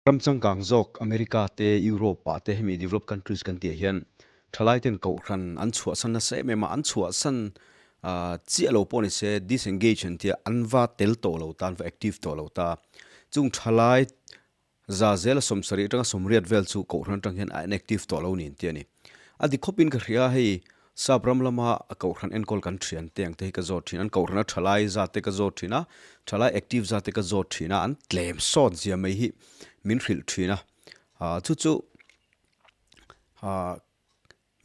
Ram changkang zawk America te, Europe ah te hemi developed countries kan tih ah hian thalai ten kohhran an chhuahsan nasa em em a, an chhuahsan chiah lo pawh ni se disengage an tia an va tel tawh lo ta, an va active tawh lo ta. Chung thalai za zela 70 atanga 80 vel chu kohhran atang hian a inactive tawh lo niin tia ni. A dik khawpin ka hria hei Sap ram lama kohhran enkawl kan thian te ang te hi ka zawt thin. An kohhrana thalai zat te ka zawt thin a, thalai active zat te ka zawt thin a, an tlem sawt zia mai hi min hrilh thin a. Chu chu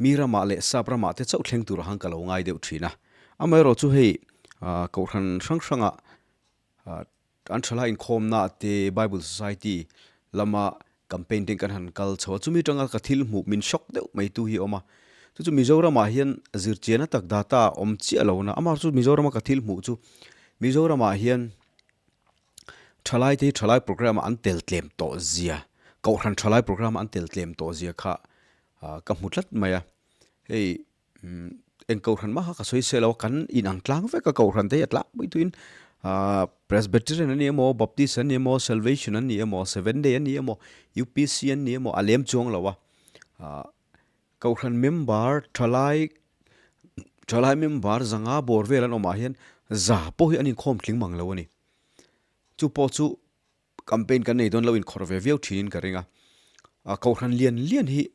mi ramah leh sap ramah te chauh thleng tur ang ka lo ngai deuh thin a. Amaherawh chu hei kohhran hrang hrangah An thalai inkhawmna te Bible Society lama campaign te kan han kal chho a, chumi atanga ka thil hmuh min shock deuh mai tu hi a awm a. Chu chu Mizoramah hian zirchianna tak data a awm chiah lo na, amah chu Mizorama ka thil hmuh chu Mizoramah hian thalai te hi thalai program ah an tel tlem tawh zia, Kohhran thalai program ah an tel tlem tawh zia kha ka hmu tlat mai a. Hei Eng kohhran mah kha ka sawi se lo a, kan inang tlang vek a kohhran te hi a tlangpui tuin Presbyterian an ni emaw, Baptist an ni emaw, Salvation an ni emaw, Seventh Day an ni emaw, UPC an ni emaw a lem chuang lo a. Kohhran member thalai thalai member zanga bawr vel an awmah hian za pawh hi an inkhawm tling mang lo a ni. Chu pawh chu Campaign kan nei dawn lo inkhawrh ve viau thinin ka ring a. Kohhran lian lian hi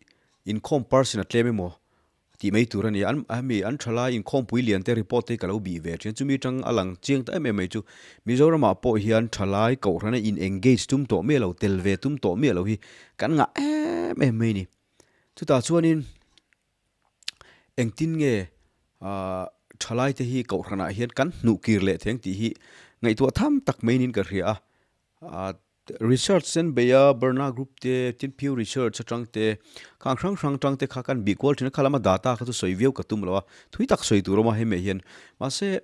inkhawm person a tlem emaw tih mai tur a ni. An hemi an thalai inkhawmpui lian te report te hi ka lo bih ve thin. Chumi atang a lang chiang ta em em mai chu Mizoramah pawh hian thalai kohhrana in engage tum tawh miah lo, tel ve tum tawh miah lo hi kan ngah em em mai a ni. Chutah chuanin Engtin nge thalai te hi kohhranah hian kan hnuh kir leh theng tih hi ngaihtuah tham tak mai niin ka hria a. Research sen beia Barna Group te, tin Pew Research atang te, khang hrang hrang atang te kha kan bih kual thin a, kha lama data kha chu sawi viau ka tum lo a, thui tak sawi tur awm a hemi ah hian. Mahse,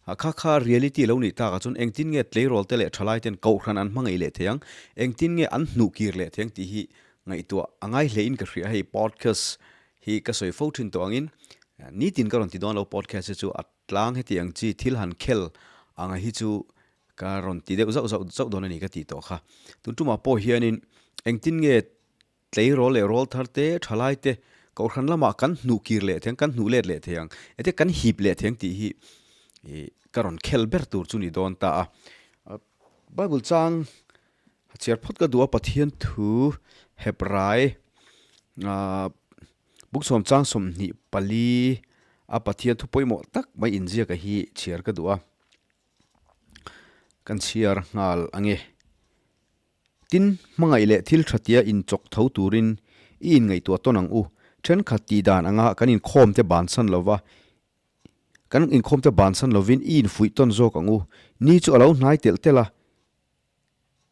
kha kha reality a lo nih takah chuan engtin nge tleirawl te leh thalai ten kohhran an hmangaih leh thei ang, engtin nge an hnuh kir leh thei ang tih hi ngaihtuah a ngai hlein ka hria. Hei podcast hi ka sawi fo thin tawh angin nitin ka rawn ti dawn lo podcast hi chu a tlang heti ang chi thil han khel anga hi chu ka rawn ti deuh zauh zauh zauh dawn a ni ka tih tawh kha. Tun tumah pawh hianin engtin nge tleirawl leh rawl thar te thalai te kohhran lamah kan hnuh kir leh thei ang kan hnuh let leh thei ang ete kan hip leh thei ang tih hi ih ka rawn khel ber tur chu ni dawn ta a. Bible chang A chhiar phawt ka duh a, Pathian thu Hebrai bukchhawm chang 24 a Pathian thu pawimawh tak mai inziaka hi chhiar ka duh a, kan chhiar nghal ang e. Tin, hmangaih leh thil tha tia inchawk tho turin i inngaihtuah tawn ang u. Thenkhat tih dan anga kan inkhawm te bansan lova kan inkhawm te bansan lovin i infuih tawn zawk ang u. Ni chu a lo hnai telh telh a.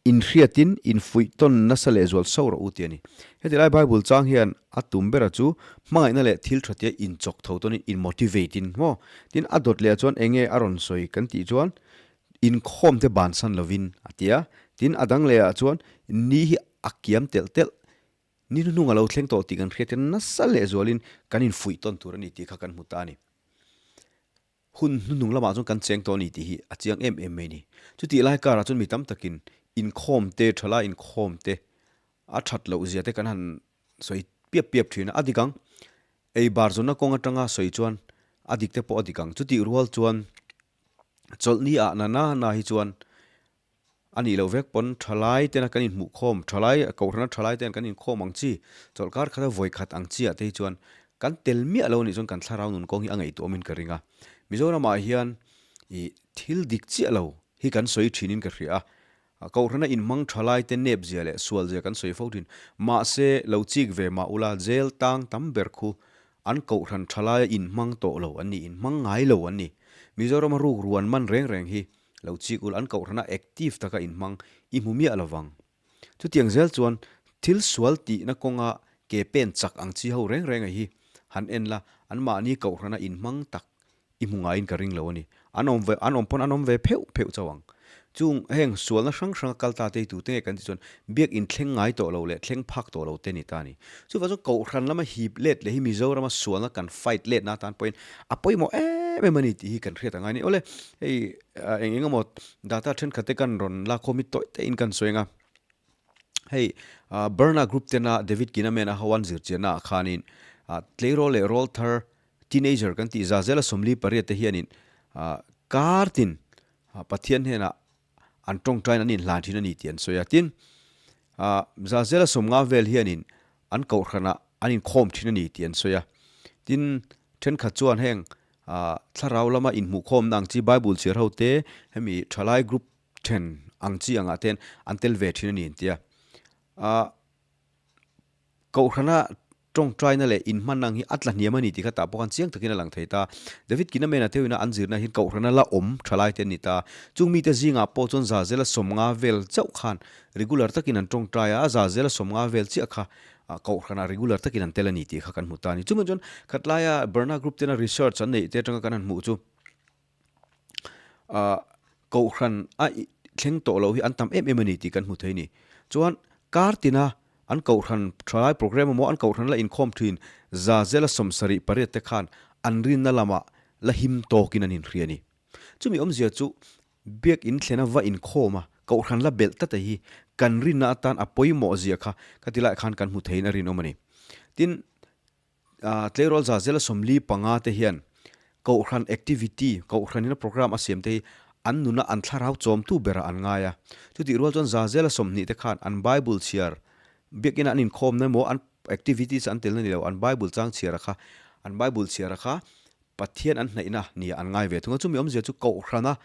Inhriatin infuih tawn nasa lehzual so rawh u tih a ni. Heti lai Bible chang hian a tum bera chu hmangaihna leh thil tha tia inchawk tho tawnin in motivate in maw? Tin a dawt leh chuan enge a rawn sawi kan tih chuan inkhawm te bansan lovin a ti a. Tin a dang lehah chuan ni hi a kiam telh telh, ni hnuhnung a lo thleng tawh tih kan hriat hian nasa lehzualin kan infuih tawn tur a ni tih kha kan hmu ta a ni. Hun hnuhnung lamah chuan kan cheng tawh a ni tih hi a chiang em em mai a ni. Chutih lai karah chuan mi tam takin inkhawm te, thalai inkhawm te a that loh zia te kan han sawi piap piap thin a, a dik ang. Ei bar zawnna kawng atanga sawi chuan a dik te pawh a dik ang. Chutih rual chuan chawlhni ah na na na hi chuan A nih loh vek pawn thalai tena kan inhmuhkhawm, thalai, kohhrana thalai ten kan inkhawm ang chi, chawlhkar khata vawi khat ang chiah te hi chuan kan tel miah lo a nih chuan kan thlarau nun kawng hi a ngaihtuahawmin ka ring a. Mizoramah hian ih thil dik chiah lo hi kan sawi thinin ka hria a, kohhrana inhmang thalai te nep zia leh sual zia kan sawi fo thin. Mahse, lo chik ve mah ula jail tang tam ber khu an kohhran thalaia inhmang tawh lo an ni, inhmang ngai lo an ni. Mizorama ruk ruan man reng reng hi Lo chik ul an kohhrana active taka inhmang i hmu miah lovang. Chutiang zel chuan thil sual tihna kawnga ke pen chak ang chi ho reng reng a hi han en la, anmahni kohhrana inhmang tak i hmu ngaiin ka ring lo a ni. An awm ve, an awm pawn an awm ve pheuh pheuh chauh ang. Chung heng sualna hrang hranga kal ta te hi tute nge kan tih chuan biak inthleng ngai tawh lo leh thleng phak tawh lo te ni ta a ni. Chuvang chuan kohhran lama hip let leh hi Mizorama sualna kan fight letna atan pawhin a pawimawh em em a ni tih hi kan hriat angai a ni. Awle, hei eng eng emaw data thenkhat te kan rawn lakkhawm hi tawih taihin kan sawi ang a. Hei Barna Group tena David Kinnaman a ho an zirchiannaah khanin tleirawl leh rawl thar teenager kan tih za zela 48 te hianin kar tin Pathian hnenah an tawngtain an inhlan thin a ni tih an sawi a. Tin, za zela 50 vel hianin an kohhranah an inkhawm thin a ni tih an sawi a. Tin, thenkhat chuan heng thlarau lama inhmuhkhawmna ang chi Bible chhiar ho te hemi thalai group then ang chi angah ten an tel ve thin a ni an ti a. Ahh Kohhrana tawngtaina leh inhman ang hi a tla hniam a ni tih kha tah pawh khan chiang takin a lang thei ta. David Kinamena teuina an zirna hian Kohhrana la awm tha lai te an ni ta. Chung mite zingah pawh chuan Zazela 50 vel chauh khan regular takin an tawngtai a, Zazela 50 vel chiah kha Kohhrana regular takin an tel a ni tih kha kan hmu ta a ni. Chumi chuan khatlaia Barna Group tena research an neih te atanga kan han hmuh chu, ah kohhran a thleng tawh loh hi an tam em em a ni tih kan hmu thei a ni. Chuan kar tina an kohhran thalai programme emaw an kohhran la inkhawm thin za zela 78 te khan an rinna lamah la him tawkin an inhria a ni. Chumi awmzia chu biakin thlena va inkhawm a kohhran la belh tata hi kan rinna atan a pawimawh zia kha ka ti laiah khan kan hmu theiin a rinawm a ni. Tin, Tleirawl za zela 45 te hian Kohhran activity, Kohhran ina programme a siam te hi an nuna an thlarau chawmtu berah an ngai a. Chutih rual chuan za zela 20 te khan an Bible chhiar, biakina an inkhawmna emaw an activities an telna ni lo, an Bible chang chhiara kha, an Bible chhiara kha Pathian an hnaihna nia an ngai ve thung a. Chumi awmzia chu Kohhrana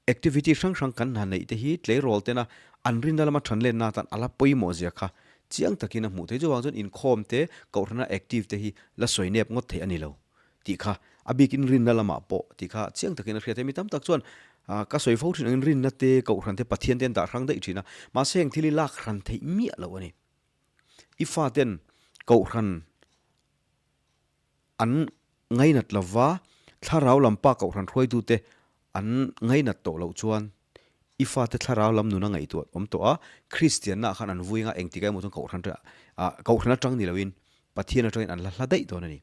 Activity hrang hrang kan hna neih te hi tleirawl tena an rinna lama than lenna atan a la pawimawh zia kha chiang takin a hmuh theih. Chuvang chuan inkhawm te, kohhrana active te hi la sawi nep ngawt theih a ni lo tih kha a bikin rinna lamah pawh tih kha chiang takin a hriat theih. Mi tam tak chuan ka sawi fo thin angin rinna te, kohhran te, Pathian te an dah hrang daih thin a, mahse heng thil hi lak hran theih miah loh a ni. I faten kohhran An ngainat lova, thlarau lam pa kohhran hruaitute an ngainat tawh loh chuan i fate thlarau lam nuna ngaihtuah awm tawh a, Kristianna ah khan an vui anga engtik emaw chuan kohhran ah kohhran atang ni loin Pathian atangin an la hla daih dawn a ni.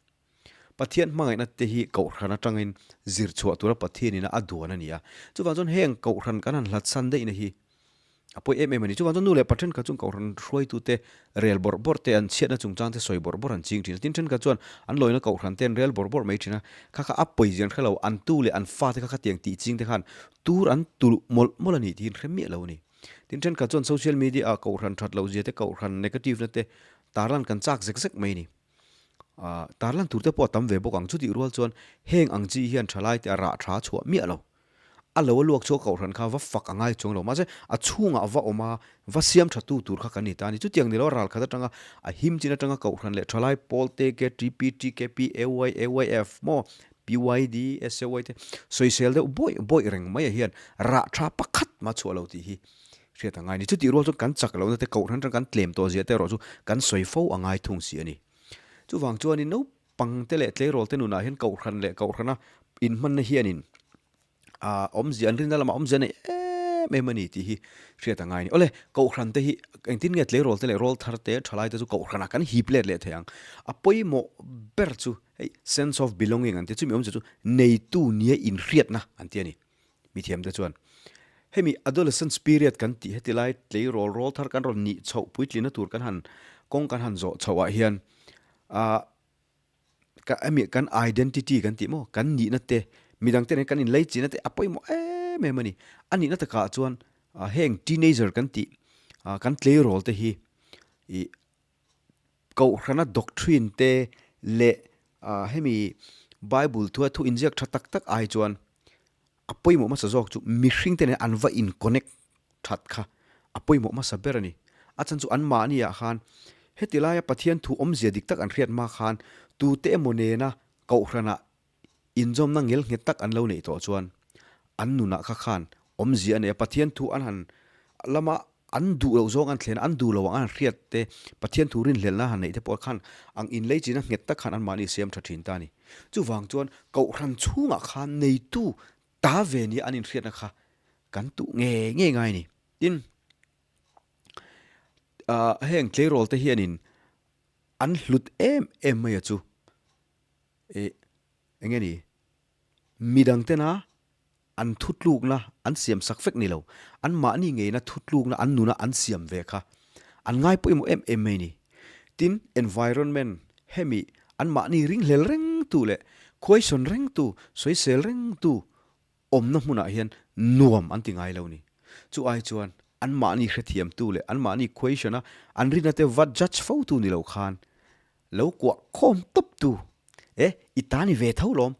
Pathian hmangaihna te hi kohhran atangin zir chhuah tura Pathianina a duan a ni a. Chuvang chuan heng kohhran kan han hlatsan daihna hi A pawi em em a ni. Chuvang chuan nu leh pa thenkhat chuan kohhran hruaitute rel bawrh bawrh te, an chhiatna chungchang te sawi bawrh bawrh an ching thin a. Tin, thenkhat chuan an lawina kohhran te an rel bawrh bawrh mai thin a. Kha kha a pawi zian hre lo, an tu leh an fate kha khatiang tih ching te khan tur an tulh mawlh mawlh a ni tiin hre miah lo a ni. Tin, thenkhat chuan social media ah kohhran that loh zia te, kohhran negative na te tarlan kan chak zek zek mai a ni. Tarlan tur te pawh a tam ve bawk ang. Chutih rual chuan heng ang chi hian thalai te a rah tha chhuah miah lo. A lo a luak chu a kohhran kha va fak a ngai chuang lo. Mahse, a chhungah va awm a, va siam tha tu tur kha kan ni ta a ni. Chutiang ni lo a ral khat atanga a him chin atanga kohhran leh thalai pawl te, KTP, TKP, AY, AYF maw, PYD, SAY te sawisel deuh bawih bawih reng mai ah hian rah tha pakhat mah chhuah lo tih hi hriat a ngai a ni. Chutih rual chuan kan chak lohna te kohhran atang kan tlem tawh zia te erawh chu kan sawi fo a ngai thung si a ni. Chuvang chuanin Pangte leh tleirawl te nunah hian kohhran leh kohhrana inhmanna hianin ah awmzia an rinna lamah awmzia nei em em a ni tih hi hriat a ngai a ni. Awle, kohhran te hi engtin nge tleirawl te leh rawl thar te thalai te chu kohhranah kan hip let leh thei ang. A pawimawh ber chu hei sense of belonging an ti a, chumi awmzia chu neitu nia inhriatna an ti a ni. Mithiam te chuan hemi adolescence period kan tih heti lai tleirawl rawl thar kan rawn nih chhoh puitlina tur kan han kawng kan han zawh chhoh ah hian ah ka hemi kan identity kan tih maw kan nihna te midang te nen kan inlei chihna te a pawimawh em em a ni. A nihna takah chuan heng teenager kan tih ah kan tleirawl te hi ih Kohhrana doctrine te leh hemi Bible thua thu inziak tha tak tak ai chuan a pawimawh hmasa zawk chu mihring te nen an va in connect that kha a pawimawh hmasa ber a ni. A chhan chu anmahni ah khan heti laia Pathian thu awmzia dik tak an hriat hma khan tute emaw nena Kohhranah Inzawmna ngel nghet tak an lo neih tawh chuan an nunah kha khan awmzia a nei a, Pathian thu an han lama an duh loh zawng an thlen a, an duh loh ang an hriat te, Pathian thu rinhlelhna han neih te pawh khan ang inlei china nghet tak khan anmahni siam tha thin ta a ni. Chuvang chuan Kohhran chhungah khan neitu ta ve nia an inhriatna kha kan tuh ngei ngei ngai a ni. Tin, heng tleirawl te hianin an hlut em em mai a chu. Ih, eng nge ni? Midang tena an thutlukna an siam sak vek ni lo, an mahni ngeina thutlukna an nuna an siam ve kha. An ngai pawimawh em em mai ni. Tin, environment hemi anmahni ringhlel rengtu leh khuaisawn rengtu, sawisel rengtu awmna hmunah hian nuam an ti ngai lo ni. Chu ai chuan anmahni hrethiamtu leh anmahni question a an rinna te va judge fotu ni lo khan lo kuah khawm tawptu, e, i ta ni ve tho lawm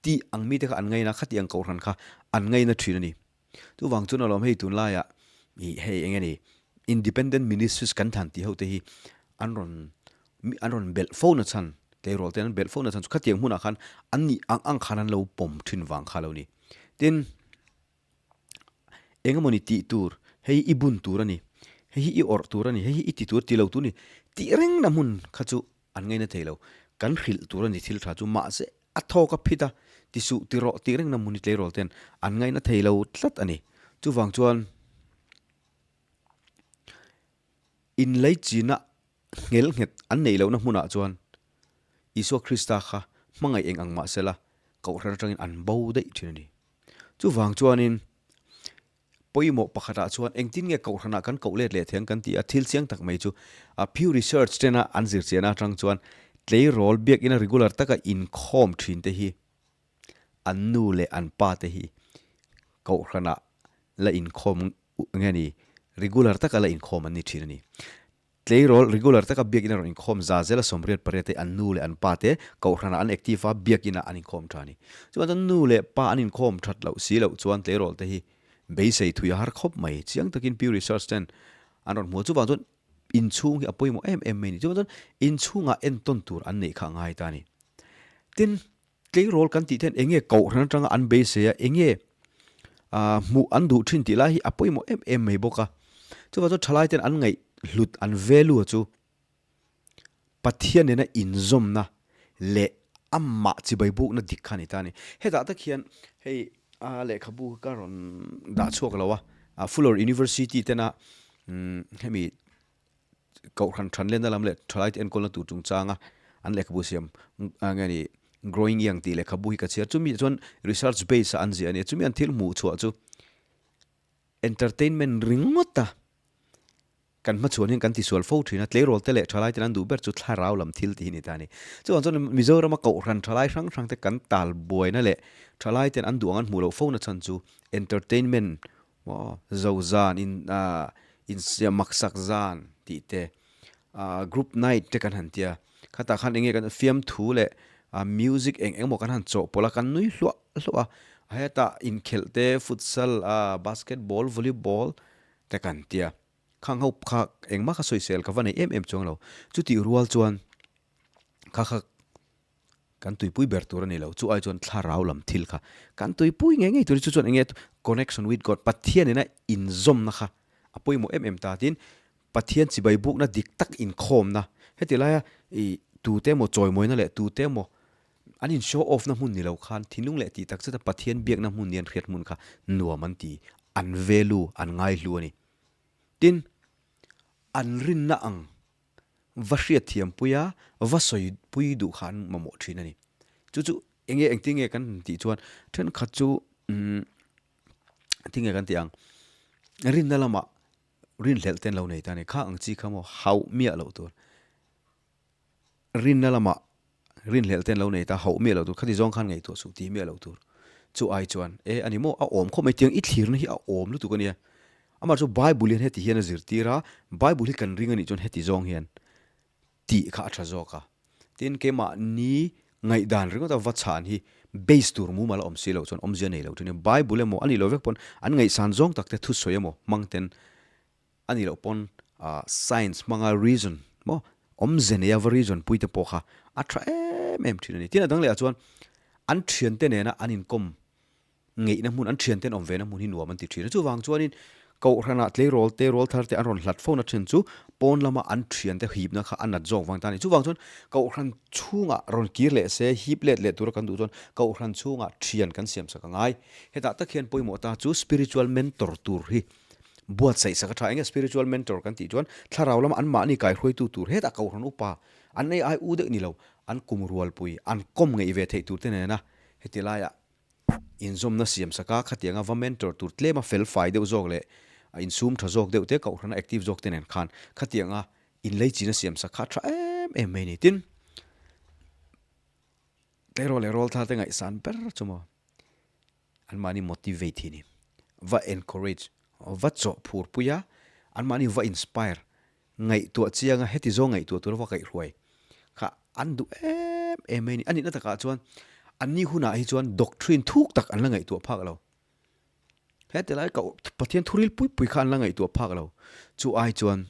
tih ang mite kha an ngaina, khati ang kohhran kha an ngaina thin a ni. Chuvang chuan alawm hei tunlaiah ih hei eng nge ni Independent Ministries kan than tih ho te hi an rawn an rawn belh fo na chhan tleirawl ten an belh fo na chhan chu khatiang hmunah khan an nih ang ang khan an lo pawm thin vang kha lo ni. Tin, eng emawni tih tur hei i bun tur a ni, hei hi i awrh tur a ni, hei hi i ti tur ti lo tur a ni tih reng na hmun kha chu an ngaina thei lo. Kan hrilh tur a ni thil tha chu mahse A thawk a phit a, ti suh ti rawh tih rengna hmun hi tleirawl ten an ngaihna thei lo tlat a ni. Chuvang chuan inleichina nghel nghet an neih lohna hmunah chuan Isua Krista kha hmangaih eng ang mah sela Kohhran atangin an bo daih thin a ni. Chuvang chuanin Pawimawh pakhatah chuan engtin nge kohhranah kan koh let leh theng kan ti a, thil chiang tak mai chu Pew Research tena an zirchiahna atang chuan tleirawl biakina regular taka inkhawm thin te hi an nu leh an pa te hi kohhranah la inkhawm nge ni regular taka la inkhawm an ni thin a ni. Tleirawl regular taka biakinn a rawn inkhawm za zela 88 te an nu leh an pa te kohhranah an active a, biakinah an inkhawm tha a ni. Chuvang chuan nu leh pa an inkhawm that loh si loh chuan tleirawl te hi beisei thui a har khawp mai. Chiang takin Pew Research ten an rawn hmu a, chuvang chuan inchhung hi a pawimawh em em mai a ni. Chuvang chuan inchhungah entawn tur an neih kha a ngai ta a ni. Tin, Tleirawl kan tih ten enge kohhran atanga an beisei a, enge hmuh an duh thin tih lai hi a pawimawh em em mai bawk a. Chuvang chuan thalai ten an ngaih hlut an value chu Pathian nena inzawmna leh amah chibai bukna dik kha a ni ta a ni. Hetah tak hian hei a lehkhabu ka rawn dah chhuak lo a, Fuller University tena hemi Kohhran thanlenna lam leh thalaite enkawlna tur chungchanga an lehkhabu siam nge ni Growing Young tih lehkhabu hi ka chhiar. Chumi chuan research base a an ziah a ni a, chumi an thil hmuh chhuah chu entertainment ringawt a kan hmachhuan hian kan tisual fo thin a, tleirawl te leh thalaite an duh ber chu thlarau lam thil tih hi ni ta a ni. Chuvang chuan Mizorama kohhran thalai hrang hrang te kan tal buaina leh thalaiten an duh ang an hmuh loh fo na chhan chu entertainment Maw zo zan in ah insiam maksak zan tih te ah group night te kan han tia khatah khan enge kan fiamthu leh ah music eng eng emaw kan han chawhpawlh a kan nui hluah hluah a hetah inkhelh te futsal ah basketball volleyball te kan tia khang ho kha engmah kha sawisel ka va nei em em chuang lo chutih rual chuan kha kha Kan tuipui ber tur a ni lo. Chu ai chuan thlarau lam thil kha kan tuipui ngei ngei tur hi chu chuan enge connection with God, Pathian ina inzawmna kha a pawimawh em em ta. Tin, Pathian chibai bukna dik tak inkhawmna, heti laia i tute emaw chawimawina leh tute emaw an in show off na hmun ni lo khan thinlung leh tih tak zeta Pathian biakna hmun ni an hriat hmun kha nuam an ti, an value, an ngaihlu a ni. Tin, an rinna ang Va hriat thiampui a, va sawipui duh kha an mamawh thin a ni. Chu chu eng nge engtin nge kan tih chuan thenkhat chu umm engtin nge kan tih ang rinna lamah rinhlelh te an lo nei ta a ni. Kha ang chi kha maw hauh miah loh tur. Rinna lamah rinhlelh te an lo nei ta hauh miah loh tur khati zawng khan ngaihtuah suh tih miah loh tur. Chu ai chuan e a ni maw a awm khawp mai tiang i thlirna hi a awm lutuk a nia. Amah chu Bible hian heti hian a zirtir a, Bible hi kan ring a nih chuan heti zawng hian tih kha a tha zawk a. Tin keimahni ngaihdan ringawt a va chhan hi base tur mumal a awm si loh chuan awmzia nei lo thin a. Bible emaw a nih loh vek pawn an ngaihsan zawng tak te thusawi emaw hmang ten A nih loh pawn science hmanga reason maw awmze neia va reason pui te pawh kha a tha em em thin a ni. Tin a dang leh ah chuan an thiante nena an inkawm ngeihna hmun, an thiante an awm vena hmun hi nuam an ti thin a. Chuvang chuanin Kohhranah tleirawl te, rawl thar te an rawn hlat fo na thin chu pawn lama an thiante hipna kha a nat zawk vang ta a ni. Chuvang chuan Kohhran chhungah rawn kir leh se, hip let leh tura kan duh chuan Kohhran chhungah thian kan siam sak a ngai. Hetah tak hian pawimawh ta chu spiritual mentor tur hi Buatsaih sak a tha. Enge spiritual mentor kan tih chuan thlarau lama an mahni kaihruaitu tur hetah kohhran upa an ei ai u deuh ni lo, an kum rualpui, an kawm ngeih ve theih tur te nena heti laiah inzawmna siam saka khatianga va mentor tur tlema fel fai deuh zawk leh insum tha zawk deuh te, kohhrana active zawk te nen khan khatianga inleichina siam sak kha a tha em em mai a ni. Tin, tleirawl leh rawlthar te ngaihsan ber chu maw anmahni motivate hi a ni. Va encourage, va chawh phur pui a, anmahni va inspire, ngaihtuah chianga heti zawng ngaihtuah tura va kaihhruai kha an duh em em mai a ni. A nihna takah chuan anni hunah hi chuan doctrine thuk tak an la ngaihtuah phak lo. Heti lai ka Pathian thuril pui pui kha an la ngaihtuah phak lo. Chu ai chuan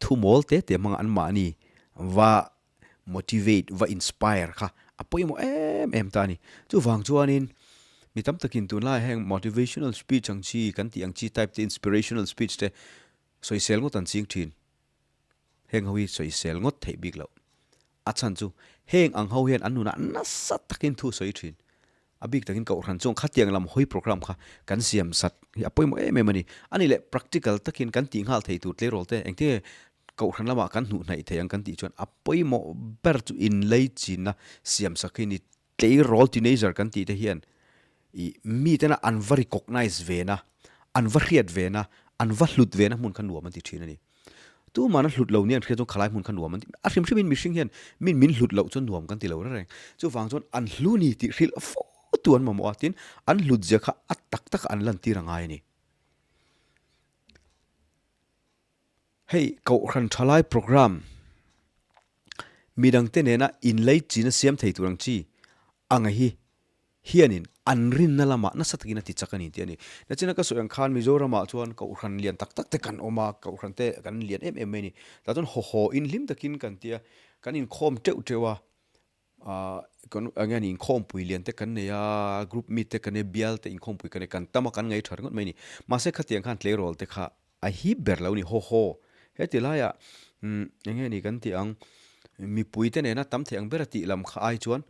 thu mawl te te hmanga anmahni va motivate, va inspire kha a pawimawh em em ta a ni. Chuvang chuanin mi tam takin tunlaiah heng motivational speech ang chi kan tih ang chi type te inspirational speech te sawisel ngawt an ching thin. Heng ho hi sawisel ngawt theih bik loh. A chhan chu heng ang ho hian an nunah nasa takin thu sawi thin. A bik takin Kohhran chuan khatiang lam hawi programme kha kan siam sat hi a pawimawh em em a ni. A ni leh practical takin kan tih nghal thei tur tleirawl te engtinge Kohhran lamah kan hnuh hnaih thei ang kan tih chuan a pawimawh ber chu inleichinna siam sak hi ni. Tleirawl teenager kan tih te hian ih mitena an va recognise ve na, an va hriat ve na, an va hlut ve na hmun kha nuam an ti thin a ni. Tuman a hlut lo nia an hriat chuan khalai hmun kha nuam an ti. A hrim hrimin mihring hian min min hlut loh chuan nuam kan ti lo reng reng. Chuvang chuan an hlu ni tih hrilh fo tu an mamawh a, tin an hlut zia kha a tak taka an lantir a ngai a ni. Hei Kohhran Thalai Programme midangte nena inleichina siam thei tur ang chi anga hi hianin an rinna lamah nasa takin a ti chak a ni tih a ni. Nachina ka sawi ang khan Mizoramah chuan Kohhran lian tak tak te kan awm a, Kohhran te kan lian em em mai a ni. Tah chuan haw haw in hlim takin kan tia, kan inkhawm teuh teuh a, aah kan eng nge ni inkhawmpui lian te kan nei a, group meet te kan nei a, bial te inkhawmpui kan nei a, kan tam a, kan ngaih tha ringawt mai a ni. Mahse khatiang khan tleirawl te kha A hip ber lo ni haw haw. Heti laiah umm eng nge ni kan tih ang, mipui te nena tam theih ang ber a tih lam kha ai chuan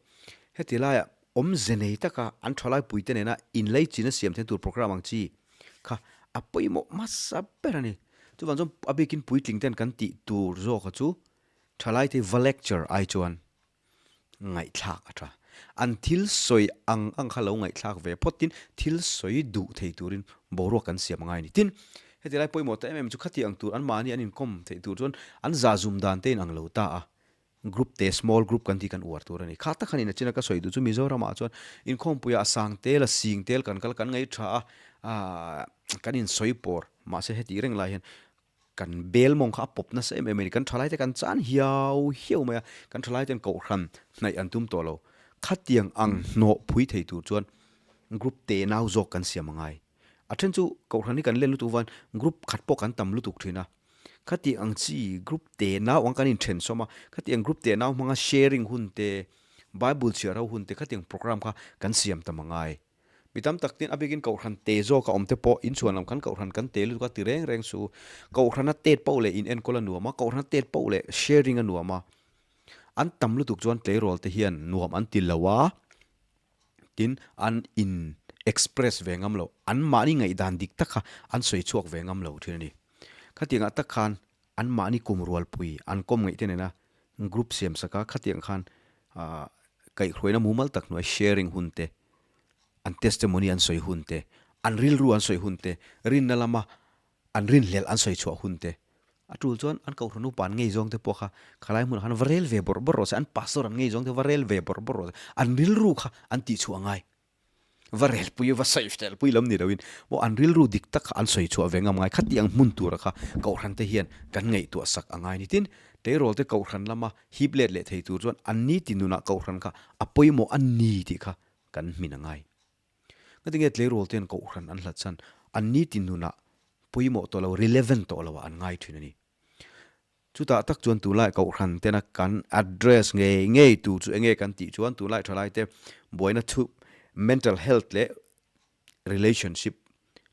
heti laiah awmze nei taka an thalai te nena inleichina siam theih tur programme ang chi kha a pawimawh hmasa ber a ni. Chuvang chuan a bikin puitling ten kan tih tur zawka chu thalai te va lecture ai chuan ngaihthlak a tha. An thil sawi ang ang kha lo ngaihthlak ve phawt tin thil sawi duh thei turin boruak kan siam a ngai a ni. Tin, heti lai pawimawh ta em em chu khati ang tur anmahni an inkawm theih tur chuan an zahzum dan te in ang lo ta a, group te small group kan tih kan uar tur a ni. Kha tak khan in a china ka sawi duh chu Mizoramah chuan inkhawmpuiah a sang tel a sing tel kan kal kan ngaih tha a, aah kan insawi pawr mahse heti reng lai hian Kan bel mawng kha a pawp nasa em em a ni. Kan thalaite kan chan hiau hiau mai a, kan thalaiten kohhran hnaih an tum tawh lo. Khatiang ang hnawh phui thei tur chuan group te nau zawk kan siam a ngai. A then chu kohhran hi kan len lutuk vain group khat pawh kan tam lutuk thin a. Khatiang ang chi group te nau ang kan inthen sawm a, khatiang group te nau hmanga sharing hun te, Bible chhiar ho hun te khatiang programme kha kan siam tam a ngai. Mi tam tak tin a bikin Kohhran te zawk a awm te pawh inchhuan lam khan Kohhran kan te lutuk a ti reng reng su. Kohhrana tet poh leh in enkawl a nuam a, Kohhrana tet poh leh sharing a nuam a. An tam lutuk chuan tleirawl te hian nuam an ti lo a, tin an in express ve ngam lo, an mahni ngaihdan dik tak kha an sawi chhuak ve ngam lo thin a ni. Khatiangah tak khan an mahni kum rualpui an kawm ngaih te nena group siam sak a, khatiang khan kaihhruaina mumal tak hnuai sharing hun te, an testimony an sawi hun te, an rilru an sawi hun te, rinna lama an rinhlelh an sawi chhuah hun te, a tul chuan an kohhran upa an ngei zawng te pawh kha khalai hmunah khan va rel ve bawrh bawrh rawh se, an pastor an ngei zawng te va rel ve bawrh bawrh rawh se, an rilru kha an tihchhuah a ngai. Va relpui va sawi felpui lam ni loin maw an rilru dik tak kha an sawi chhuah ve ngam ngai khatiang hmun tura kha kohhran te hian kan ngaihtuah sak a ngai ni. Tin, tleirawl te kohhran lama hip let leh thei tur chuan an ni ti nunah kohhran kha a pawimawh a ni tih kha kan hmin a ngai. Ngatinge tleirawl ten kohhran an hlat chhan an ni ti nunah pawimawh tawh lo, relevant tawh loah an ngai thin a ni. Chutah tak chuan tunlai kohhran tena kan address ngei ngei tur chu enge kan tih chuan tunlai thalaite buaina chu mental health leh relationship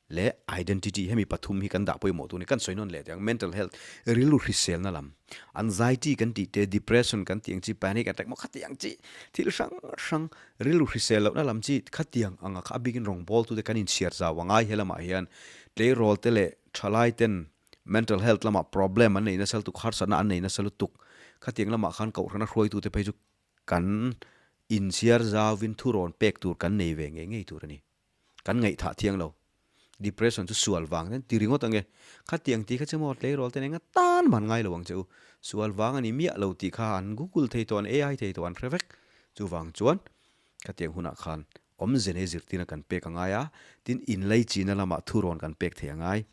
leh identity hemi pathum hi kan dah pawimawh tur a ni. Kan sawi nawn leh teh ang mental health rilru hriselna lam anxiety kan tih te depression kan tih ang chi panic attack maw khatiang chi thil hrang hrang rilru hrisel lohna lam chi khatiang anga kha a bikin rawngbawltu te kan inchhiar zau a ngai he lamah hian tleirawl te leh thalai ten mental health lamah problem an nei nasa lutuk, harsatna an nei nasa lutuk. Khatiang lamah khan Kohhrana hruaitute phei chu kan inchhiar zauvin thurawn pek tur kan nei ve ngei ngei tur a ni. Kan ngaihthah thiang lo. Depression chu sual vang ten ti ringawt ange. Khatiang tih kha che maw tleirawl ten enga tan man ngai lo ang che u. Sual vang a ni miah lo tih kha an google thei tawh an AI thei tawh an hre vek. Chuvang chuan khatiang hunah khan awmze nei zirtirna kan pek a ngai a, tin inlaichina lamah thurawn kan pek thei a ngai.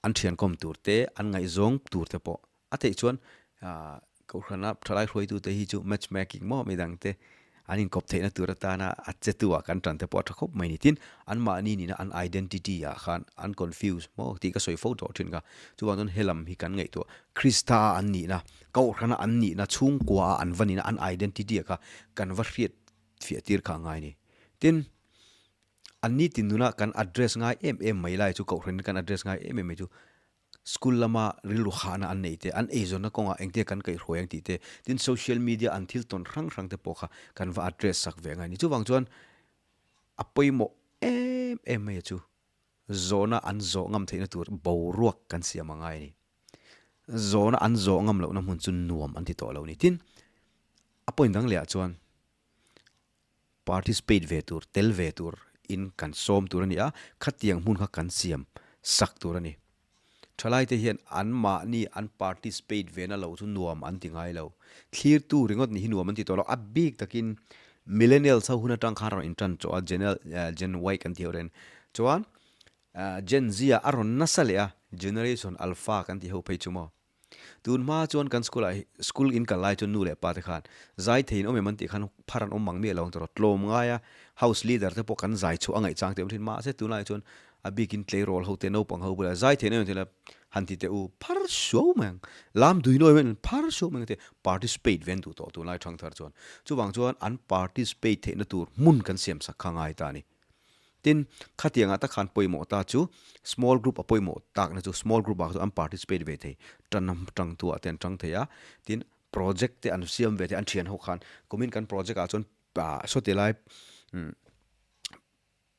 An thiankawm tur te, an ngaihzawng tur te pawh a theih chuan Kohhrana thalai hruaitute hi chu match making maw midang te an inkawp theihna tur atana a chetu ah kan tan te pawh a tha khawp mai ni. Tin, anmahni nihna an identity ah khan an confuse maw tih ka sawi fo tawh thin kha. Chuvang chuan helam hi kan ngaihtuah Krista a an nihna, Kohhrana an nihna, chhungkua a an va nihna an identity ah kha kan va hriat fiah tir kha a ngai ni. Tin, An nitin nuna kan address ngai em em mai lai chu Kohhran kan address ngai em em mai chu school lama rilru hahna an neih te, an eizawnna kawngah engtia kan kaihhruai ang tih te, tin social media an thil tawn hrang hrang te pawh kha kan va address sak ve ngai a ni. Chuvang chuan a pawimawh em em mai chu zawhna an zawh ngam theihna tur boruak kan siam a ngai a ni. Zawhna an zawh ngam lohna hmun chu nuam an ti tawh lo a ni. Tin, a point dang lehah chuan Participate ve tur, tel ve tur in kan sawm tur a ni a, khatiang hmun kha kan siam sak tur a ni. Thalaite hian anmahni an participate ve na lo chu nuam an ti ngai lo. Thlirtu ringawt ni hi nuam an ti tawh lo. A bik takin millennials ho hun atang khan rawn intan chawh a, Gen Y kan tih ho reng chuan Gen Z ah a rawn nasa leh a, Generation Alpha kan tih ho phei chu maw. Tun hma chuan kan school ah school in kal lai chuan nu leh pa te khan zai thei in awm em an tih khan phar an awm mang miah lo ang tawh tlawm ngai a house leader te pawh kan zai chhuah a ngaih chang teh awm thin mahse tunlai chuan a bikin tleirawl ho te naupang ho bulah zai thei in awm em tih la han ti teh u phar suau mai ang lam dui nuai mai phar suau mai ang te participate ve an duh tawh tunlai thangthar chuan chuvang chuan an participate theihna tur hmun kan siam sak kha ngai ta a ni. Tin, khatiangah tak khan pawimawh ta chu small group a pawimawh takna chu small group ah chuan an participate ve thei, tan tangtu ah te an tang thei a, tin project te an siam ve thei, an thian ho khan kumin kan project ah chuan sawti lai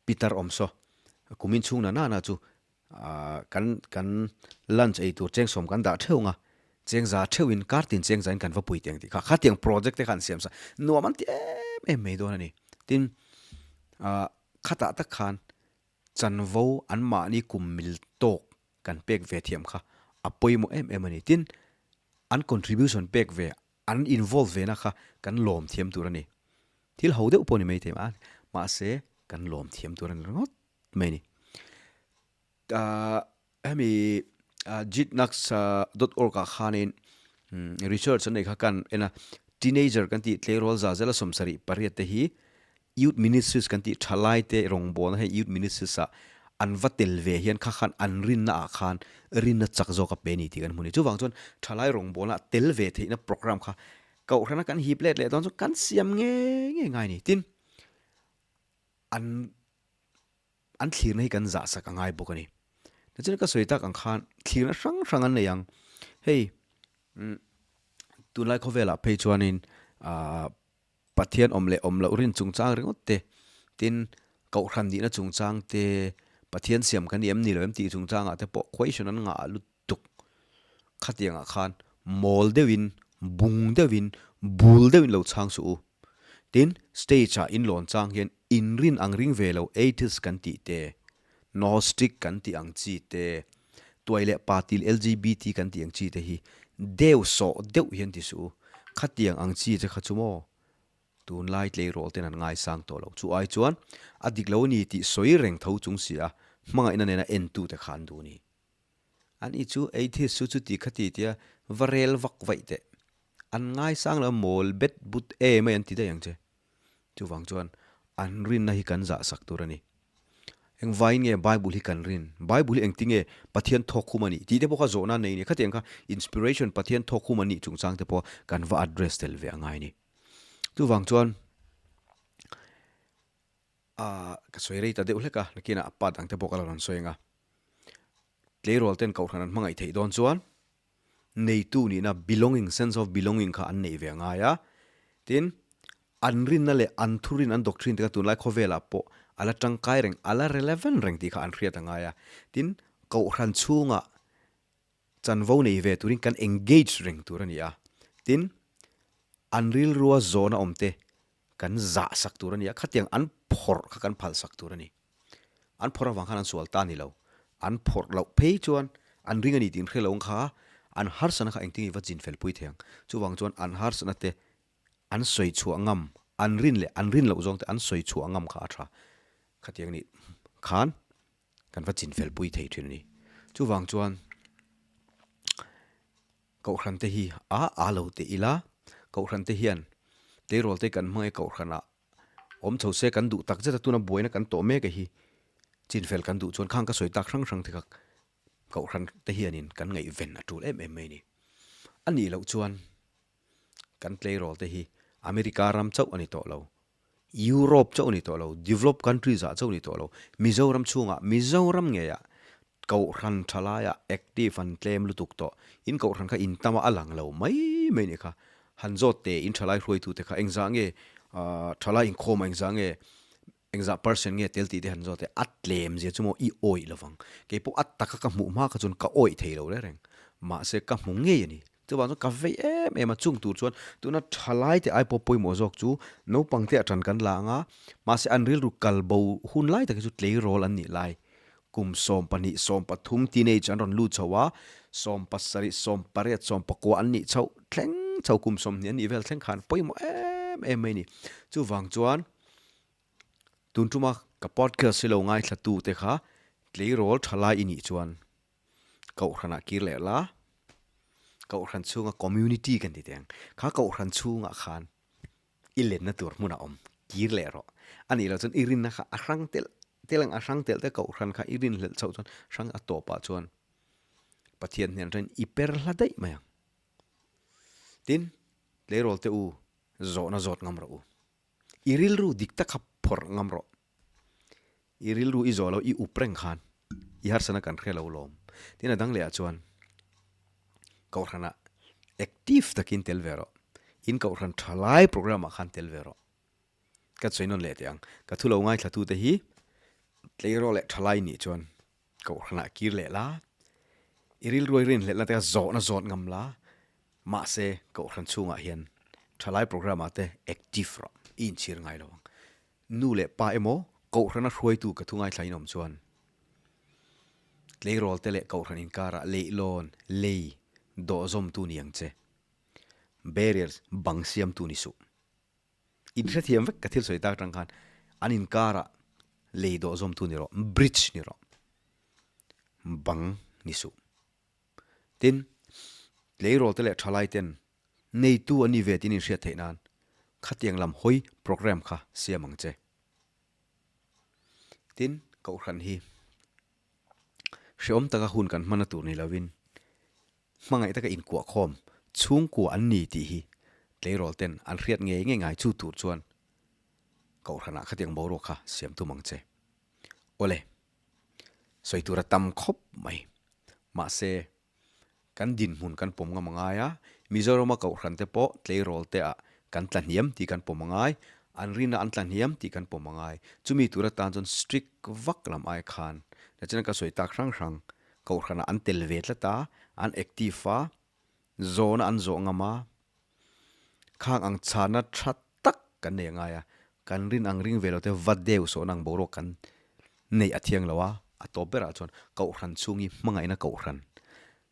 pitar awm saw kumin chhung na na na chu kan kan lunch ei tur cheng sawm kan dah theuh ang a, cheng za theuh in kar tin cheng za in kan va pui teng tih kha khatiang project te kha an siam sa nuam an ti em em mai dawn a ni. Tin, khatah tak khan chanvo an mahni kum mil tawk kan pek ve thiam kha a pawimawh em em a ni. Tin, an contribution pek ve, an involve ve na kha kan lawm thiam tur a ni. Thil ho deuh pawh ni maithei a, mahse kan lawm thiam tur a ni ringawt. mai a ni. Hemi jitnax dot org ah khanin research an neih kha kan en a, teenager kan tih tleirawl za zela 78 te hi youth ministries kan tih thalai te rawngbawlna hei youth ministries ah an va tel ve hian kha khan an rinna ah khan rinna chak zawk a pe a ni tih kan hmu a ni. Chuvang chuan thalai rawngbawlna tel ve theihna program kha kohhrana kan hip let leh dawn chu kan siam ngei ngei ngai a ni. Tin, an an thlirna hi kan zah sak a ngai bawk a ni. Tichuan ka sawi tak ang khan thlirna hrang hrang an nei ang. Hei tunlai khawvelah phei chuanin ahh Pathian awm leh awm loh rin chungchang ringawt te, tin Kohhran nihna chungchang te, Pathian siam kan ni em ni lo em tih chungchangah te pawh question an ngah lutuk. Khatiangah khan mawl deuhin, bung deuhin, bul deuhin lo chhang suh u. Tin, stage ah inlawn chang hian inrin ang ring ve lo atheist kan tih te, gnostic kan tih ang chi te, tuai leh pa til LGBT kan tih ang chi te hi deu sawh deuh hian ti suh u. Khatiang ang chi te kha chu maw tunlai tleirawl ten an ngaisang tawh lo. Chu ai chuan a dik lo a ni tih sawi reng tho chung si a, hmangaihna nena entu te kha an duh a ni. Ani chu atheist chu chuti khati tia va rel vak vaih teh. An ngaisang lo a mawl bet but em mai an ti daih ang che. Chuvang chuan an rinna hi kan zah sak tur a ni. Engvaiin nge Bible hi kan rin? Bible hi engti nge Pathian thawk hum a nih? Tih te pawh kha zawhna nei a ni. Khatiang kha inspiration Pathian thawk hum a nih chungchang te pawh kan va address tel ve a ngai a ni. Chuvang chuan ah ka sawi rei ta deuh hlek a, nakinah a pa dang te pawh ka la rawn sawi ang a. Tleirawl ten kohhran an hmangaih theih dawn chuan neitu nihna belonging, sense of belonging kha an neih ve a ngai a. Tin, an rinna leh an thurin, an doctrine te kha tunlai khawvelah pawh a la tangkai reng, a la relevant reng tih kha an hriat a ngai a. Tin, kohhran chhungah chanvo nei ve turin kan engage reng tur a ni a. Tin, an rilrua zawhna awm te kan zah sak tur a ni a, khatiang an phawrh kha kan phal sak tur a ni. An phawrh avang khan an sual ta ni lo. An phawrh loh phei chuan an ring a ni tih an hre lo ang kha, an harsatna kha engtin nge va chin fel pui thei ang. Chuvang chuan an harsatna te an sawi chhuah ngam, an rin leh an rin loh zawng te an sawi chhuah ngam kha a tha. Khatiang nih khan kan va chin fel pui thei thin a ni. Chuvang chuan Kohhran te hi a a lo teh ila, Kohhran te hian tleirawl te kan hmang e Kohhranah awm chho se kan duh tak zet a tuna buaina kan tawh mek a hi chinfel kan duh chuan khang ka sawi tak hrang hrang te kha Kohhran te hianin kan ngaihven a tul em em mai a ni. A nih loh chuan kan tleirawl te hi America ram chauh a ni tawh lo, Europe chauh a ni tawh lo, developed countries ah chauh a ni tawh lo, Mizoram chhungah, Mizoram ngeiah Kohhran tha laiah active an tlem lutuk tawh. In Kohhran kha in tama a lang lo mai mai nih kha. Han zawt teh in thalai hruaitute kha engzah nge thalai inkhawmah engzah nge engzah percent nge tel tih te han zawt teh a tlem zia chu maw i awih lovang. Keipawh a taka ka hmuh hma kha chuan ka awih thei lo reng reng. Mahse ka hmu ngei a ni. Chuvang chuan ka vei em em a, chung tur chuan tuna thalai te ai pawh pawimawh zawk chu naupang te a tan kan la ang a, mahse an rilru kal bo hun lai tak hi chu tleirawl an nih lai kum 12, 13 teenage an rawn lut chho a, 17, 18, 19 an nih chhoh thleng chho kum 20 an nih vel thleng khan pawimawh em em mai a ni. Chuvang chuan tun tuma ka podcast hi lo ngaithla tu te kha tleirawl thalai i nih chuan Kohhranah kir leh la, Kohhran chhunga community kan ti teh ang, kha Kohhran chhungah khan i lenna tur hmunah awm kir leh rawh. A nih loh chuan i rinna kha a hrang telh telh ang, a hrang telh te Kohhran kha i rinhlelh chhoh chuan hrang a tawpah chuan Pathian hnen atangin i per hla daih mai ang. Tin, tleirawl te u zawhna zawt ngam rawh u. I rilru dik tak kha phawrh ngam rawh. I rilru i zawh lo, i up reng khan i harsana kan hre lo lawm. Tin a dang leh ah chuan Kohhranah active takin tel ve rawh. In Kohhran thalai program ah khan tel ve rawh. Ka sawi nawn leh teh ang. Ka thu lo ngaithla tu te hi tleirawl leh thalai nih chuan Kohhranah kir leh la, i rilru i rinhlelhna te kha zawhna zawt ngam la, mahse Kohhran chhungah hian thalai program ah te active rawh, i inchhir ngai lo ang. Nu leh pa emaw Kohhrana hruaitu ka thu ngaithla in awm chuan tleirawl te leh Kohhran inkarah leihlawn, lei, dawhzawmtu ni ang che. Barriers bang siamtu ni suh. In hrethiam vek ka thil sawi tak atang khan an inkarah lei dawh zawmtu ni rawh, bridge ni rawh, bang ni suh. Tin, tleirawl te leh thalai ten neitu an ni ve tin inhriat theih nan khatiang lam hawi program kha siam ang che. Tin, Kohhran hi hreawm taka hun kan hman a tur ni lovin Hmangaih taka inkuahkhawm chhungkua an ni tih hi tleirawl ten an hriat ngei ngei ngai chu tur chuan Kohhranah khatiang boruak kha siam tum ang che. Awle, sawi tur a tam khawp mai. Mahse, kan dinhmun kan pawm ngam a ngai a, Mizorama Kohhran te pawh tleirawl te ah kan tla hniam tih kan pawm a ngai, an rinna an tla hniam tih kan pawm a ngai. Chumi tur atan chuan strict vak lam ai khan, nachina ka sawi tak hrang hrang Kohhranah an tel ve tlat a, an active a, zawhna an zawh ngam a, khang ang chhana tha tak kan nei a ngai a, kan rin ang ring ve lo te va deuh sawhna ang boruak kan neih a thiang lo a, a tawp berah chuan Kohhran chhung hi hmangaihna Kohhran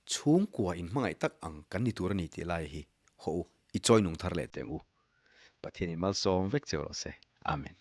chhungkua in hmangaih tak ang kan ni tur a ni tih lai hi hawh u, i chawi nung thar leh teh ang u. Pathianin malsawm vek cheu rawh se. Amen.